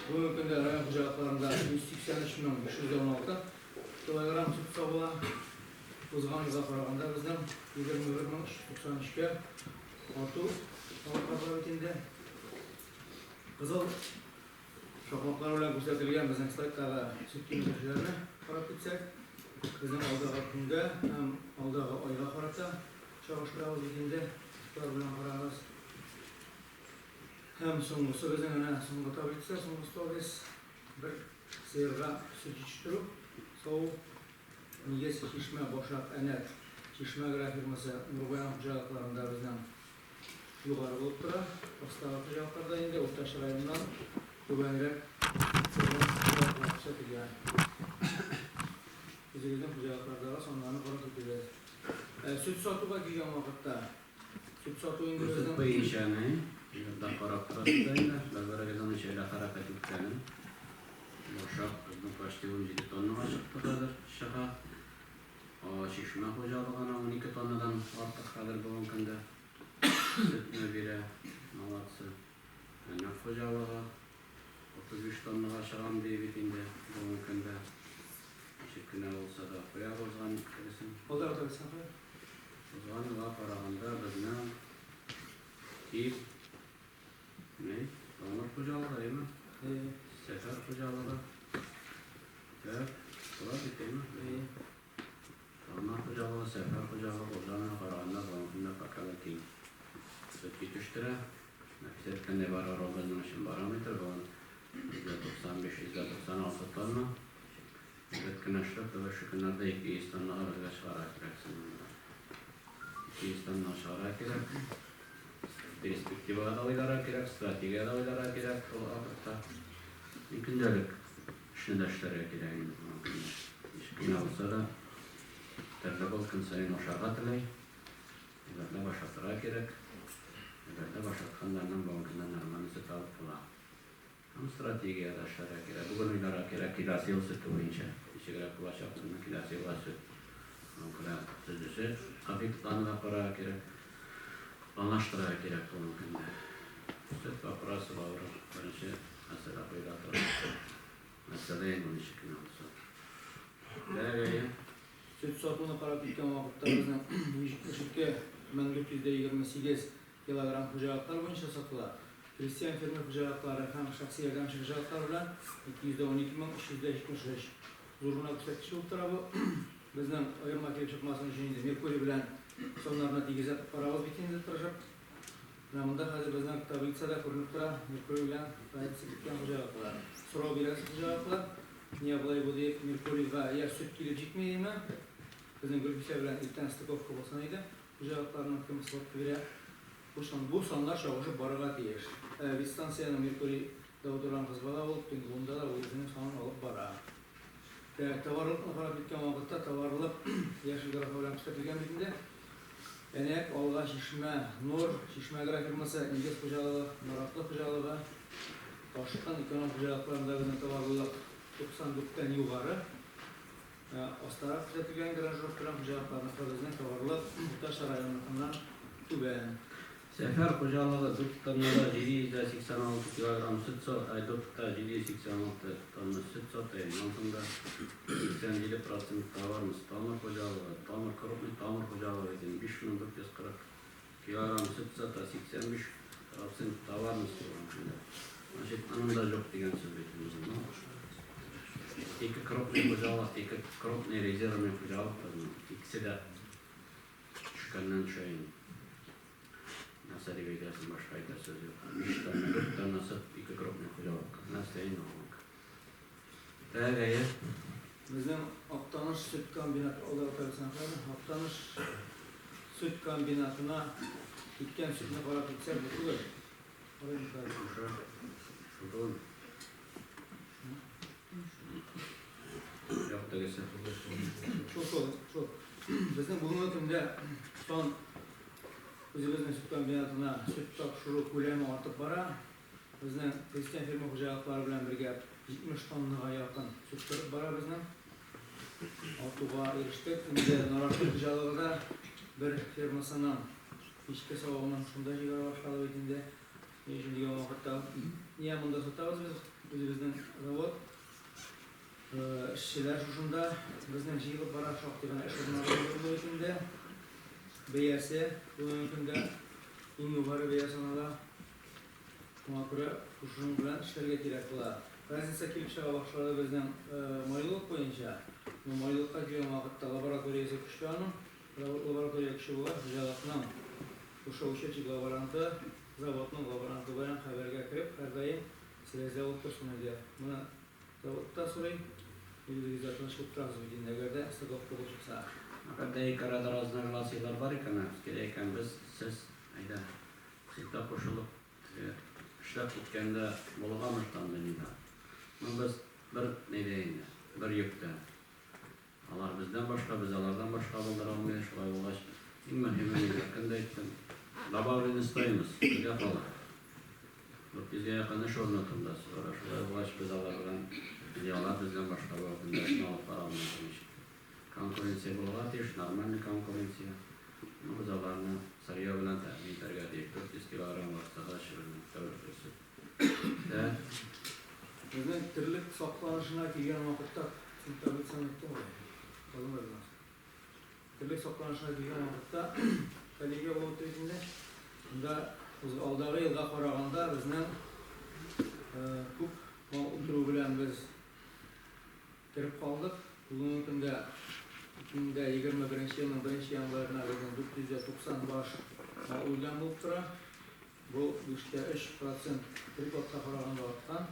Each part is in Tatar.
Бүгенге көндә район хуҗалыкларында 183 мең 516 килограмм сөт савыла. Узган елга караганда безнең 21 мең 393 кә арту алып барыла бит инде. Кызыл шакмаклар белән күрсәтелгән безнең слайдтагы сөт киметүчеләрне карап китсәк, безнең алдагы көнгә һәм алдагы айга карата чагыштырабыз бит инде. Игътибар белән карагыз. Һәм соңгысы безнең әнә соңгы таблица, соңгы столбец. Бер сыерга сөт җитештерү, саву. Нигез, Чишмә, Башак, Әнәк, Чишмә агрофирмасы, Нурбаян хуҗалыкларында безнең югары булып тора. Астагы хуҗалыкларда инде уртача районнан түбәнрәк торган хуҗалыклар күрсәтелгән. Үзегезнең хуҗалыклардагы саннарны карап китегез. Ә сөт сатуга килгән вакытта, Сөт сату инде Сөт безнең. буенча ни, юлда карап торасыз да инде, бер-берегезнең ничә илә хәрәкәт иткәнен. Башак безнең почти 17 тоннага чыкты хәзер, чыга. Чишмә хуҗалыгына 12 тоннадан артык хәзер бүгенге көндә сөтне бирә. Молодцы. Әнәк хуҗалыгы 35 тоннага чыгам ди бит инде бүгенге көндә. Ничек кенә булса да куябыз узган тегесен. Алда таблицаны куя. Узган елга караганда безнең ил ни? Тамыр хуҗалыгы, әйме? Әйе. Сәфәр хуҗалыгы. Так, шулай бит, әйме? Әйе. Тамыр хуҗалыгы, Сәфәр хуҗалыгы узган елга караганда бүгенге көндә пока да ким сөт җитештерә. Нәфис әйткәндәй, барыбер ул безнең өчен барометр. Бүген 195, 196 тонна. Әйбәт кенә эшләп, давай шу көннәрдә 200 тоннага безгә чыгарга кирәк син монда. 200 тонна чыгарга кирәк. Перспективага да уйларга кирәк, стратегия дә уйларга кирәк шул вакытта. И көндәлек эшне дә эшләргә кирәк инде бүгенге көндә. Ничек кенә булса да, терлек ул көн саен ашарга тели. Әйбәтләп ашатырга кирәк. Әйбәтләп ашатканда аннан бүгенге көндә нормальный сөт алып була. Һәм стратегия дә эшләргә кирәк. Бүген уйларга кирәк, киләсе ел сөте буенча ничегрәк булачак, безнең киләсе елга сөт. Шуңа күрә төзүче объектларны да карарга кирәк, планлаштырырга кирәк бүгенге көндә. Сөт вопросы барыбер беренче мәсьәлә куела торган мәсьәлә инде ул ничек кенә булса. Дәр, әйе. Сөт сатуны карап киткән вакытта безнең 172 428 Килограмм хуҗалыклар буенча сатыла. Крестьян-фермер хуҗалыклары һәм шәхси ярдәмче хуҗалыклар белән 212 мең 373. Зур гына күрсәткеч булып тора бу. Безнең аерма килеп чыкмасын өчен инде Меркурий белән саннарны тигезләп барабыз бит инде тырышып. Менә монда хәзер безнең таблицада күренеп тора Меркурий белән разница киткән хуҗалыклар. Сорау бирәсез хуҗалыклар, нигә болай бу диеп, Меркурийга я сөт килеп җитми дими. Безнең Гөлфисә белән иртән стыковка булсын иде. Хуҗалыкларның кем сводка бирә? Бу сан, бу саннар чагышып барырга тиеш. Ә ветстанциянең Меркурий да утырган кыз бала ул, төнге унда да ул үзенең санын алып бара. Тәк, товарлыкны карап киткән вакытта товарлык яшел графа белән күрсәтелгән бит инде. Әнәк, Алга, Чишмә, Нур, Чишмә агрофирмасы, Нигез хуҗалыгы, Наратлы хуҗалыгы, Ташкын эконом хуҗалыкларында безнең товарлылык 94 тән югары. Астарак күрсәтелгән гражданнар хуҗалыкларыныкы безнең товарлык уртача районныкыннан түбән. Сәфәр хуҗалыгы дүрт тоннада 786 килограмм сөт сата, ай дүрттә 786 тонна сөт сата, аннан соң да 87 процент товармыз. Тамыр хуҗалыгы, Тамыр, крупный Тамыр хуҗалыгы бит инде 5440 килограмм сөт сата, 85 процент товармыз булган көндә. Значит, аның да юк дигән сүз бит инде бу. Ике крупный хуҗалык, ике крупный резервный хуҗалык безнең. Икесе дә төшкәннән төшә инде. Нәрсә дип әйтәсең, башка әйтер сүз юк. 5 тонна, 4 тонна сөт, ике крупный хуҗалык. Нәрсә инде ул? Так, әйе. Безнең Актаныш сөт комбинаты, алдагы таблицаны карагыз. Актаныш сөт комбинатына киткән сөтне карап китсәк, бу түгел. Карыйм хәзер. Шушы, шул. Юк, тегесе. Шул, шул, шул. Безнең бүгенге көндә сан үзебезнең сөт комбинатына сөт тапшыру күләме артып бара. Безнең крестьян-фермер хуҗалыклары белән бергә 70 тоннага якын сөт торып бара безнең. Артуга ирештек. Инде Наратлы хуҗалыгы да бер фермасының кичке савымын шунда җибәрә башлады бит инде. Ни өчен дигән вакытта, нигә монда сатабыз без? Үзебезнең завод, эшчеләр шушында, безнең җыелып бара шактый гына эш урыннары булдырылды бит инде. Бәясе бүгенге көндә иң югары бәя санала. Шуңа күрә шушының белән эшләргә кирәк була. Разница килеп чыга башлады безнең майлылык буенча. Майлылыкка килгән вакытта лабораториясе көчле аның. Лаборатория көче була, хуҗалыкның шушы учетчик лаборанты, заводның лаборанты белән хәбәргә кереп, һәрдаим связьдә булып торсын иде. Моны завод та сорый, үзегез дә тыныч булып торасыз бит инде, әгәр дә стыковка булып чыкса. Әгәр дә ике арада разногласиеләр бар икән, кирәк икән, без, сез, әйдә, сез дә кушылып, теге, эшләп киткәндә булырга может андый нидә. Ну, без бер нидә инде, бер йөктә. Алар бездән башка, без алардан башка булдыра алмыйбыз. Шулай булгач, иң мөһиме, мин һәркөн дә әйттем, добавленная стоимость безгә кала. 400 гә якын эш урыны турында сүз бара. Шулай булгач, без алар белән, или алар бездән башка бу көндә эшне алып бара алмыйбыз ничек. Конкуренция булырга тиеш, нормальный конкуренция. Ну, без аларны сырье белән тәэмин итәргә тиеш. 400 килограмм артса да, чебеннең тәүлеклек сөт. Дә. Безнең терлек сакланышына килгән вакытта Син таблицаны әйттең ғой. Калын ба. Терлек сакланышына килгән вакытта коллегия булып үтте бит инде. Монда алдагы елга караганда безнең күп мал үтерү белән без кереп калдык. Бүгенге көндә 2021 елның 1 январына безнең 490 баш мал үлгән булып тора. Бу 5,3 процент прикладка караганда арткан.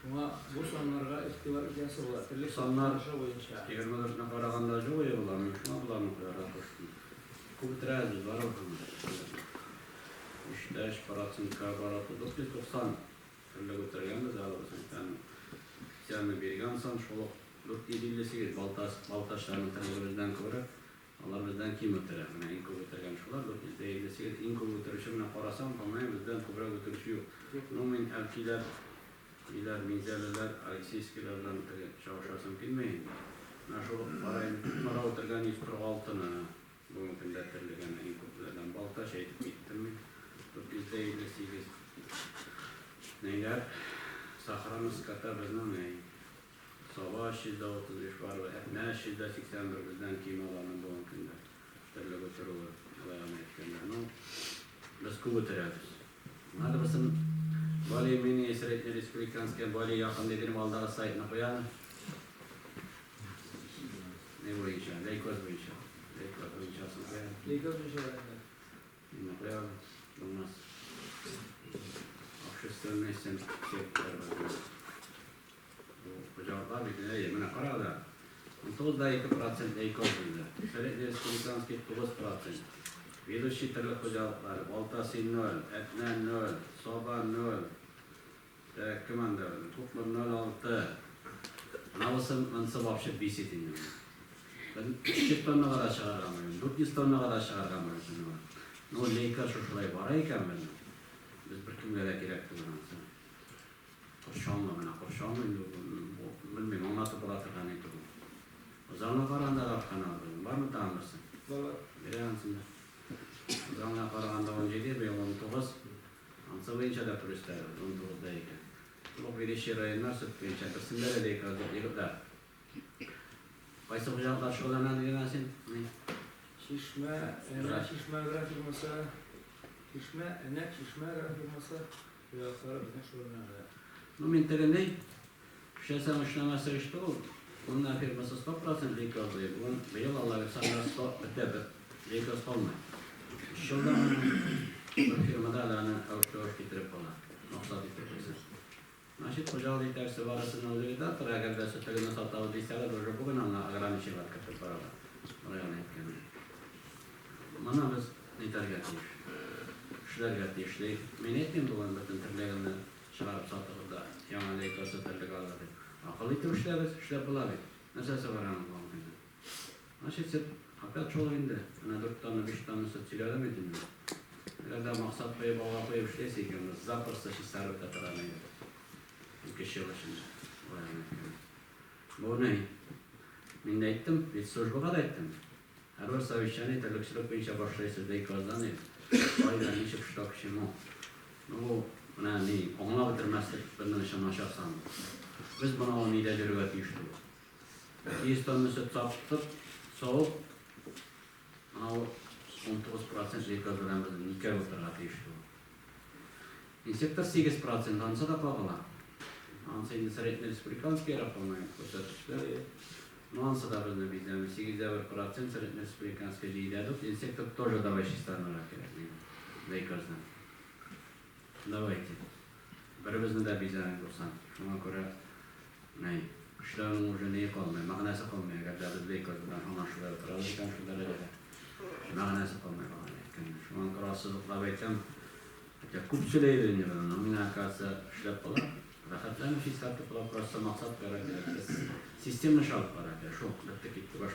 Шуңа бу саннарга игътибар итәсе була. Терлек Саннар сакланышы буенча. 24-не караганда юк ие була, мин шуңа боларны куярга куштым. Күп бетерәбез без, барыбер шуны. 3,3 процентка бара, 490 терлек үтергәнбез, әле без әйтәм, специально биргән сан, шул ук 458 Балтач, Балтачларның терлеге бездән күбрәк, алар бездән ким үтерә. Менә иң күп үтергән шулар, 458, иң күп үтерүче, менә карасаң, по-моему, бездән күбрәк үтерүче юк. Юк. Ну, мин Әлкиләр, Иләр, Минзәләләр, Алексеевскийлар белән теге чагышасым килми инде. Менә шул ук караем, Кукмара үтергән 146-ны, бүгенге көндә терлек әнә иң күпләрдән Балтач әйтеп киттем мин, 458. Ниләр, Сохранность скота безнең ни, Саба 335 бар, Әтнә 381 бездән ким аларның бүгенге көндә терлек үтерүе, алай гына әйткәндә. Ну, без күп үтерәбез. Надо булсын более-менее среднереспубликанский, более якын дидем, алдагы сайтны куям. Не буенча, лейкоз буенча. Лейкоз буенчасын куям. Лейкоз буенча бар инде. Инде куябыз. Булмас. Общественный сектор бар. Бу хуҗалыклар бит инде, менә кара да. 19,2% лейкоз бездә. Среднереспубликанский 9%. Ведущий терлек хуҗалыклары Балтаси 0, Әтнә 0, Саба 0. Так, кем анда? Кукмор 0,6. Менә бусы монысы вообще бесит инде. Без 300 тоннага да чыгарга мөмкин, 400 тоннага да чыгарга мөмкин. Ну, лейка шушылай бара икән безнең. Без беркемгә дә кирәк түгел анысы. Коршанлы менә, коршанлы инде бу, белмим, аңлатып була торган ни түгел. Узанга караганда да арткан алар безнең. Бармы тагын берсе? Бар. Бирә анысын да. Узанга караганда 17, быел 19. Анысы буенча да плюста, 19-да икән. Шул ук ведущий районнар сөт буенча берсендә дә лейкоз юк, егетләр. Кайсы хуҗалыклар шөгыльләнә дигән син? Ни? Чишмә, Әнәк Чишмә агрофирмасы, Чишмә, Әнәк Чишмә агрофирмасы хуҗалыклары безнең шөгыльләнәләр. Ну, мин тегендәй, эшләсәң эшләмәсә эш түгел. Унна фирмасы 100% лейкозлы. Бүген быел Алла бирсә, анда 100 бетә бер лейкоз калмый. Өч елда моны бер фирмада әле аны әвеш-тәвеш китереп була. Максат итеп куйса. Значит, хуҗалык җитәкчесе барысының ликвидатор, әгәр дә сөтлегене сатабыз дисәләр, уже бүген аңа ограничениеләр кертеп баралар. Болай гына әйткәндә. Моны без нитәргә тиеш. Эшләргә тиеш. Мин әйтмим бүген бөтен терлегемне чыгарып сатыгыз да яңа лейкозлы терлек алырга дип. Акыл итеп эшләгез, эшләп була бит. Нәрсәсе бар аның бүгенге көндә? Значит, сөт опять шул инде. Менә 4 тонна, 5 тонна сөт сөйләдем бит инде. Әгәр дә максат куеп, алга куеп эшләйсе икән, без запросто чистарып та тора идек. 2 ел эчендә. Болай гына әйткәндә. Бу ни? Мин дә әйттем, ветслужбага да әйттем. Һәрбер совещание терлекчелек буенча башлыйсыз лейкоздан дип. Кайда, ничек, что, к чему. Ну, бу Менә ни, аңлап бетермәслек безнең өчен начар сан. Без моны ул нидә йөрергә тиеш түгел. 200 тонна сөт сатып, савып, менә ул 19% лейкоз белән без никә утырырга тиеш түгел. Инсектор 8%, анысы да кагыла. Анысы инде среднереспубликанский рәкамы күрсәткечләр. Ну, анысы да безне бизәми. 8,1% среднереспубликанский җыйдәдүк. Инсектор тоже давай чистарынырга кирәк. Лейкоздан. Давайте. Беребезне дә бизәгән булсаң. Шуңа күрә ни, эшләүнең уже ни калмый, мәгънәсе калмый. Әгәр дә без лейкоз белән һаман шулай утырабыз икән, шул дәрәҗәдә мәгънәсе калмый калган әйткәндә. Шуңа күрә ассызыклап әйтәм, хотя күп сөйләйбез инде без, но миңа кажется, эшләп була. Рәхәтләнеп чистартып була, просто максат куярга кирәк. Системно эш алып барырга кирәк. Шул, бетте китте. Башка